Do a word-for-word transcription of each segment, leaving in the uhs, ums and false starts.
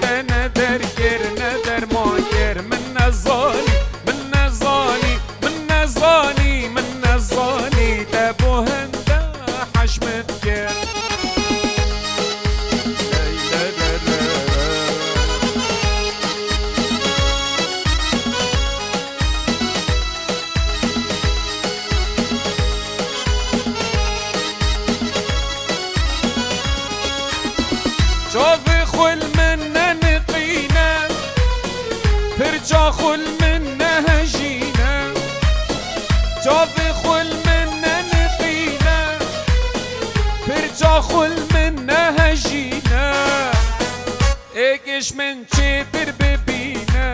Te ne derkir, ne derman kir, min nezanî, min nezanî, min nezanî, min nezanî, te bo hinde heşmet kir. Çavê xwe li min neniqîne, pirça xwe li min nehejîne. Çavê xwe li min neniqîne, pirça xwe li min nehejîne. Êk ji min çêtir bibîne,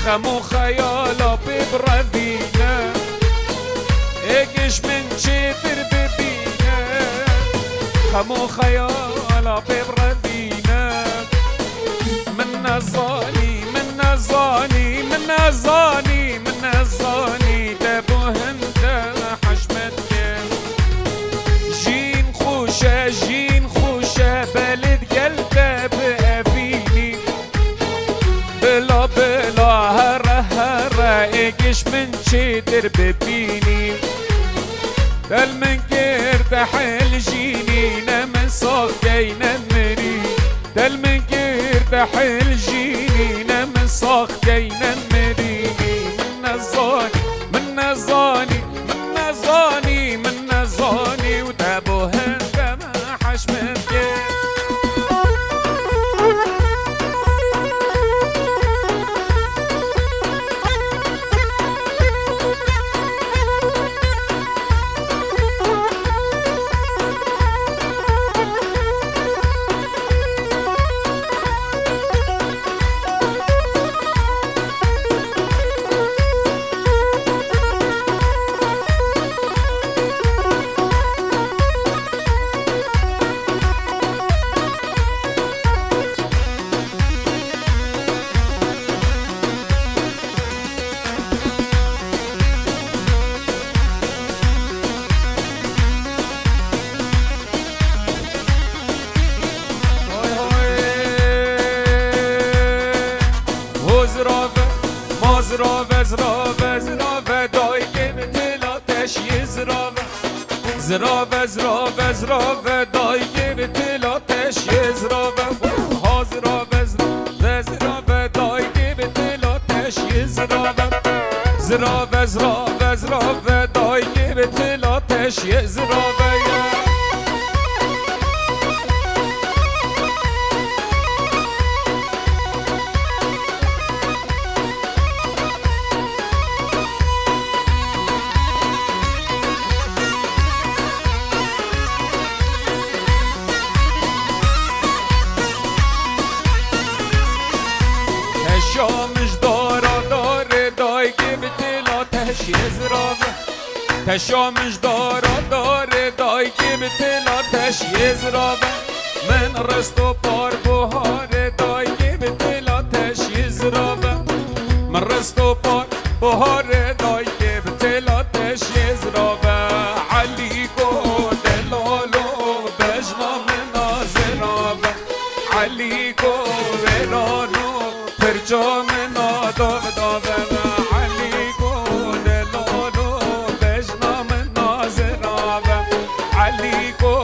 xem û xeyala pê birevîne. Êk ji min çêtir bibîne, xem û xeyala pê birevîne. Min nezanî, min nezanî, min nezanî, min nezanî, te bo hinde heşmet kir. Jîn xweş e, jîn xweş e, belê digel te bievînî. Bila, bila, here, here, êk ji min çêtir bibînî. Te li min kir te hil jînî, ne min sax key, ne mirî. Te li min kir te hil jînî, ne min sax key, ne mirî. Min nezanî, min nezanî, min nezanî, min nezanî û te bo hinde me heşmet kir. Hoy, hoy. Ho zirave, ma zirave, zirave, zirave, dayikê bi tila teşiyê zirave. Zirave, zirave, zirave, dayikê bi tila teşiyê zirave. Ha zirave, zirave, zirave, dayikê bi tila teşiyê zirave. Zirave, zirave, zirave, dayikê bi tila teşiyê zirave ye. Teşa mij dara darê dayikê bi tila teşiyê zirave. Teşa mij dara darê dayikê bi tila teşiyê zirave. Min rist û par buharê dayikê bi tila teşiyê zirave. Min rist û par buharê dayikê bi tila teşiyê zirave. Elîko delalo bejna min a zirave. Elîko wêrano pirça min a dav dave. Elîko delalo bejna min a zirave. Elîko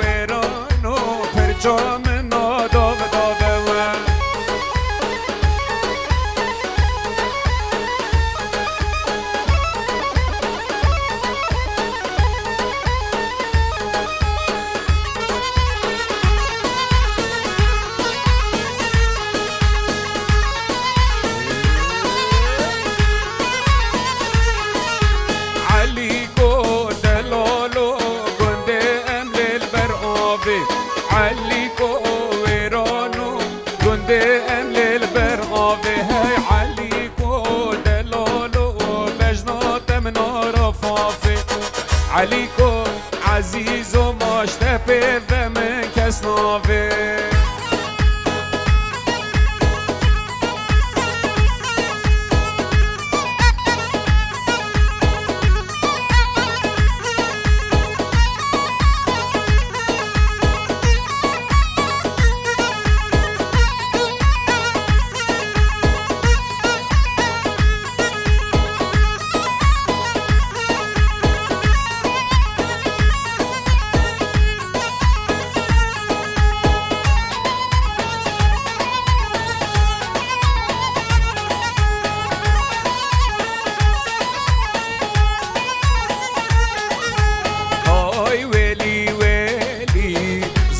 wêrano pirça min a dav dave. Elîko delalo gundê em lê li ber avê. Elîko wêrano gundê em lê li ber avê. Hey Elîko delalo bejna te min a ra fafê. Elîko ezîzo ma ji te pê ve min kes navê.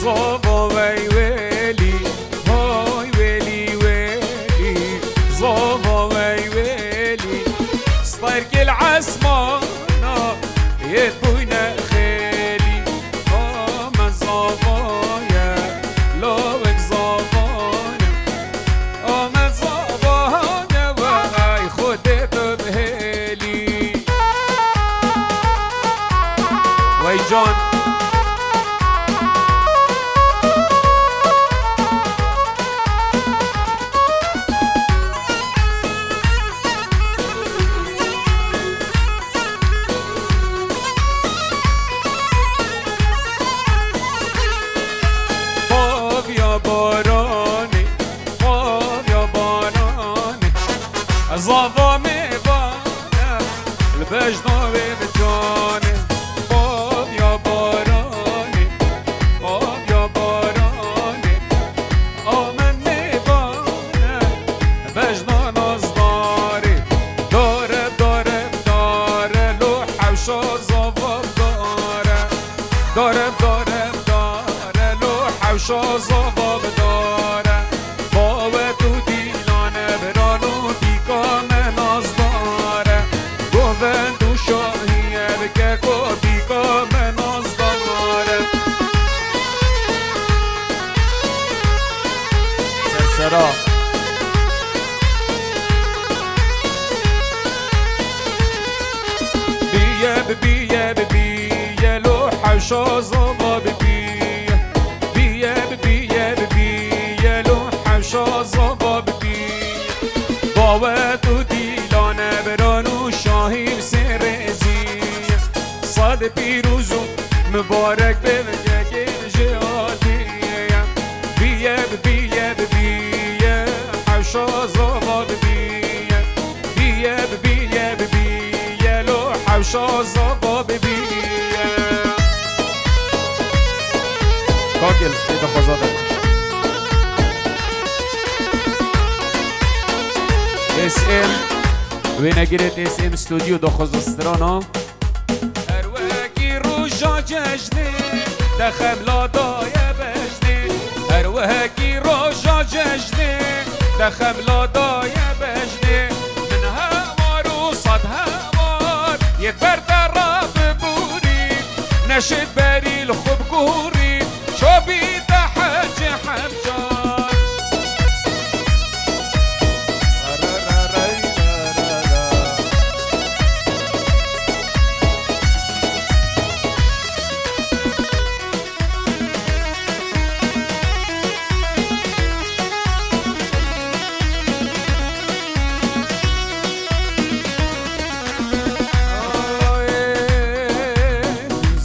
Zava wey welî, hay welî welî, zava wey welî. Sterkê li esmana yê bûyne xêlî. Ame zava ye, lawek zava ye. Ame zava ye, wey Xwedê tu bihêlî. Wey can. Baviya baranê, baviya baranê. Zava mêvan e, li bejna wê bi canê. Baviya baranê, baviya baranê. Ame mêvan e, bejna nazdarê. Dare, dare, dare, lo hewşa zava dare. Dare, dare, dare, lo hewşa zava dare. Bawe tu dîlan e, birano dîka me nazdar e. Govend û şahiye bike ku dîka me nazdar e. Sersera. Biye, bibiye, bibiye, lo hewşa zava bibiye. Biye, bibiye, bibiye, lo hewşa zava bibiye. Bawe tu dîlan e, biran û şahîn sê rêzî. Sed pîroz û mibarek be vekê ji hatî. Biye, bibiye, bibiye, hewşa zava bibiye. Biye, bibiye, bibiye, lo hewşa zava bibiye. Kakil, ê daxwaza de. S M, wênegirê S M Studio daxwaza strana. Her wekî roja cejnê, te xemla daye bejnê. Her wekî roja cejnê, te xemla daye bejnê. Min hewar û sed hewar, yê ber te re bibûrî. Neşit berî li xwe bigûrî, ço bî te hecê hemcan.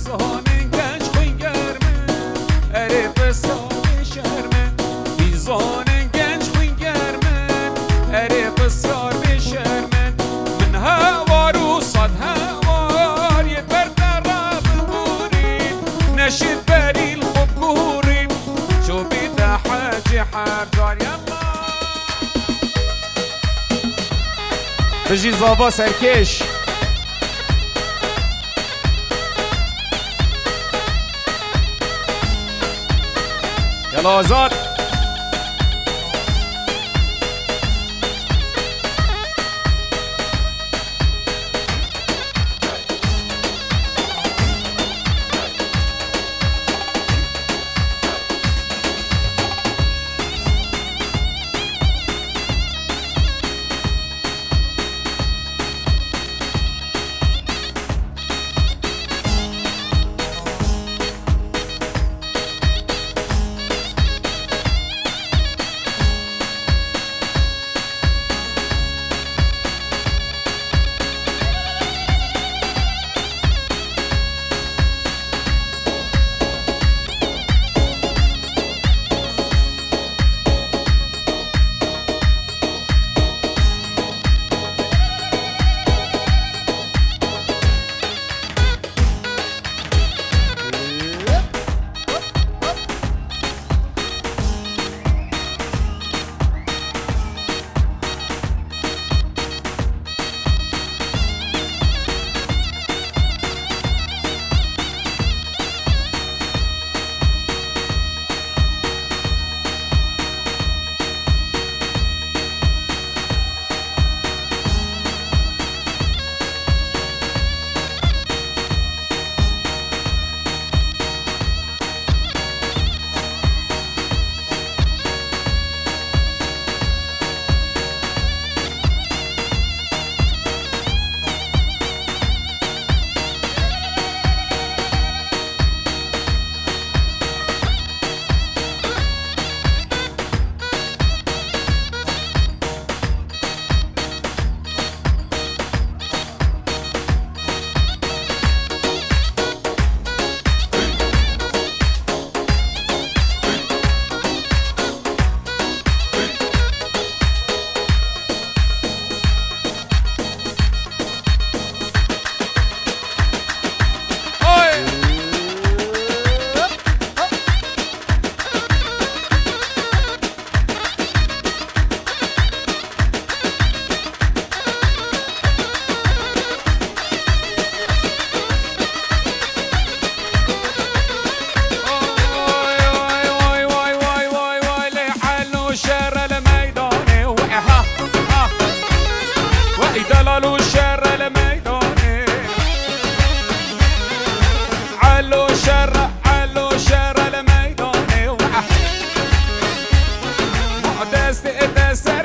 Zanên genç xwîngerm in, erê pisyar bêşerm in. Zanên genç xwîngerm in, erê pisyar bêşerm in. Min hewar û sed hewar yê ber te re bibûrî. Neşit berî li xwe bigûrî. Ço bî te hecê her car yema. Bijî zava serkêş. Yala Azad.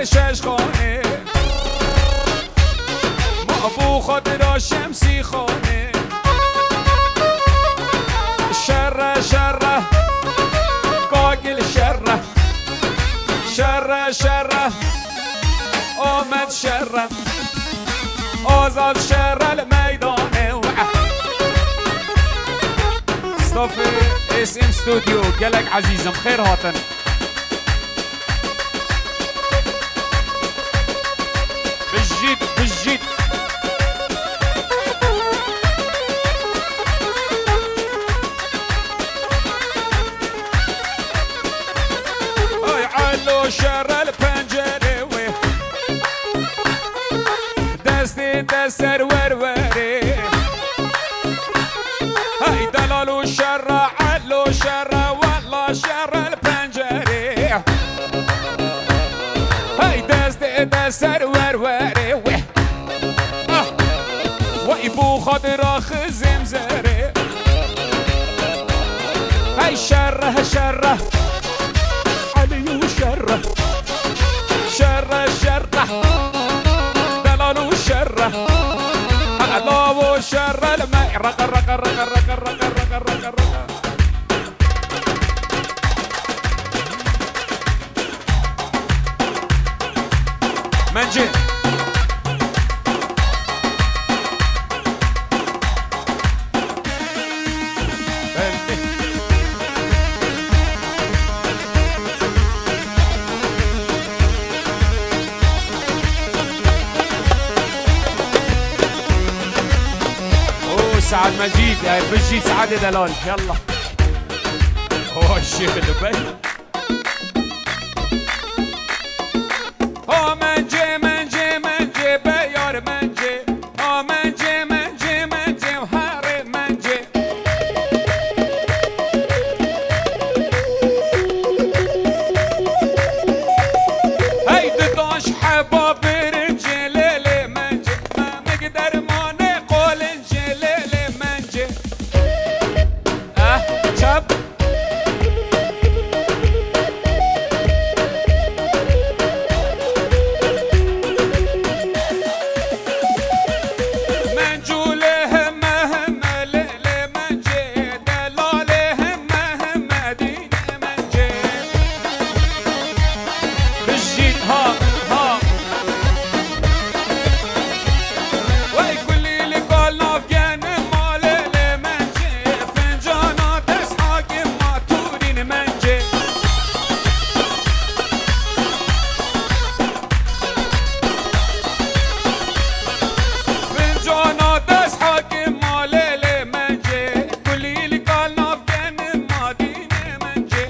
Şeşxanê, ma bû xatira Şemsîxanê. Şerre, şerre, Kagil şerre. Şerre, şerre, Amed şerre. Azad şerre li meydanê we. Stafê S M Studio, gelek ezîzim, xêr hatin. Bijît, bijît. Ay Elo şerel pencerê wê. Destê te ser werwerê. Hey delalo şerra, Elo şerra, wella şerel pencerê. Hey destê te ser werwerê wê. Ah! Wey bû xatira xizim zerê. Hey şerre şerre. Elî û şerre. Şerre şerre. Delal û şerre. Elav û şerre. Li me reqe reqe reqe reqe reqe reqe reqe reqe. Mencê. Oo, Saad Mecîd, yani bijî Saadê Delal, yallah. Oo, Şêx Lubey. Ha mencê, mencê, mencê, beyar mencê. Ha mencê, mencê, mencê, herê mencê. Hey didaş heba birincê, lê lê mencê. Memik dermanê qolincê, lê lê mencê. Eh, çap. Mencûlê heme heme lê lê mencê, delalê heme heme dînê mencê. Bijît ha, ha. Wey kulî li kal nav Gen malê lê mencê, fincana dest hakim ma turîn mencê. Fincana dest hakim malê lê mencê, kulî li kal nav Gen madînê mencê.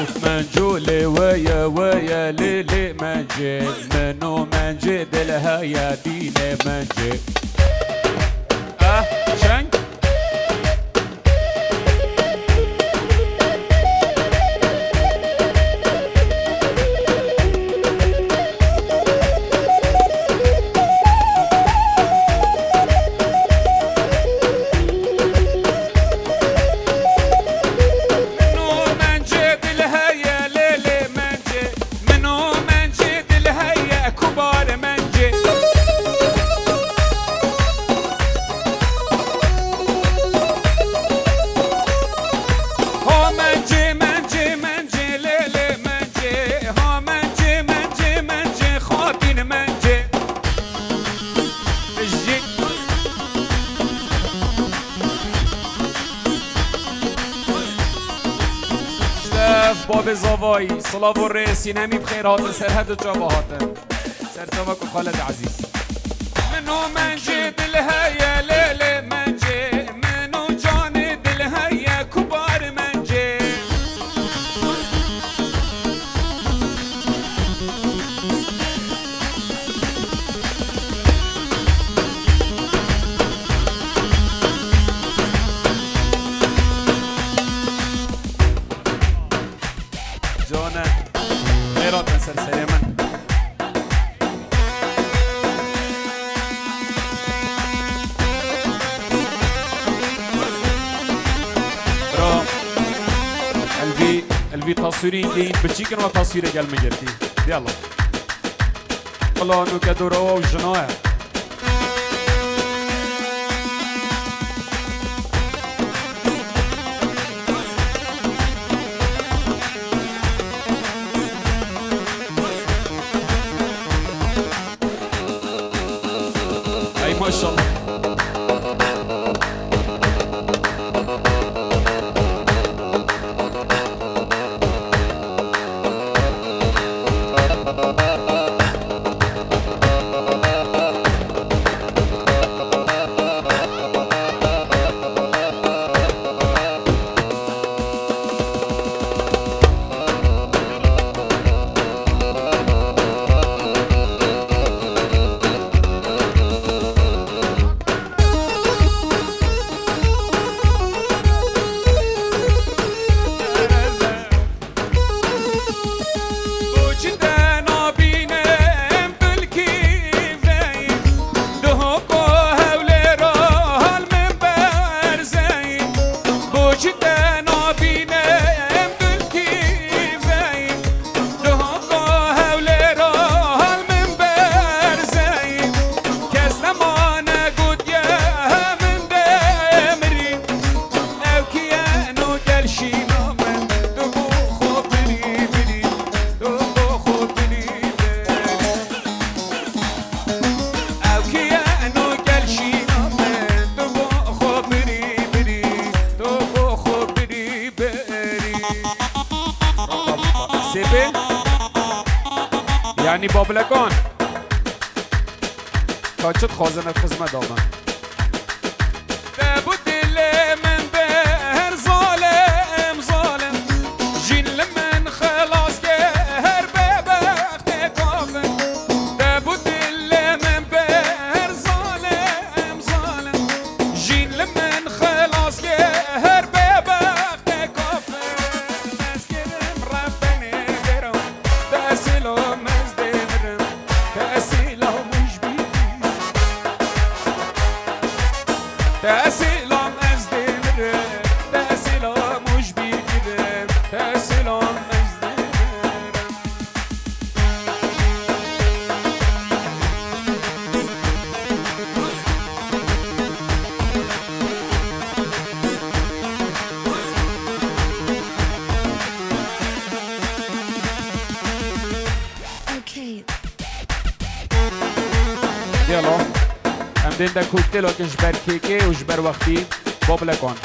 Of, mencû lê weye, weye, lê, lê mencê. Min û mencê dil heye, dînê mencê. Eh, çeng. Min û mencê dil heye, lê lê mencê. Min û mencê dil heye, kubar mencê. Ha mencê, mencê, mencê, lê lê mencê. Ha mencê, mencê, mencê, xatîn mencê. Jî. Ştef, babê zavayî, silav û rê, sînemî bi xêr hatin, serhed û çava hatin. Ser çava ku Xaled Ezîz. Min û mencê dil heye, lê lê mencê. Min û canê dil heye, kubar mencê. Vî taswîrî yên biçîk in û taswîrê gel min girtî. Yalla. Wala nûke dora we û jina ye. Ey maşallah. Sêbê, yanî babilekan. Ka çi dixwazin ev xizmet da me. Te bû dilê min bi her zalim, zalim. Jîn li min xilas ke her bêbextê kafir. Te bû dilê min bi her zalim, zalim. Jîn li min xilas ke her bêbextê kafir. Ez kirim Rebbenê bêro, te silam ez dê mirim. Te silam û ji bîr kirim. Te silam ez dê mirim. Te silam û ji bîr kirim. Te silam ez dê mirim. Okay. Gelo. Em dên de koktêleke ji ber kêkê û ji ber wextî babilekan.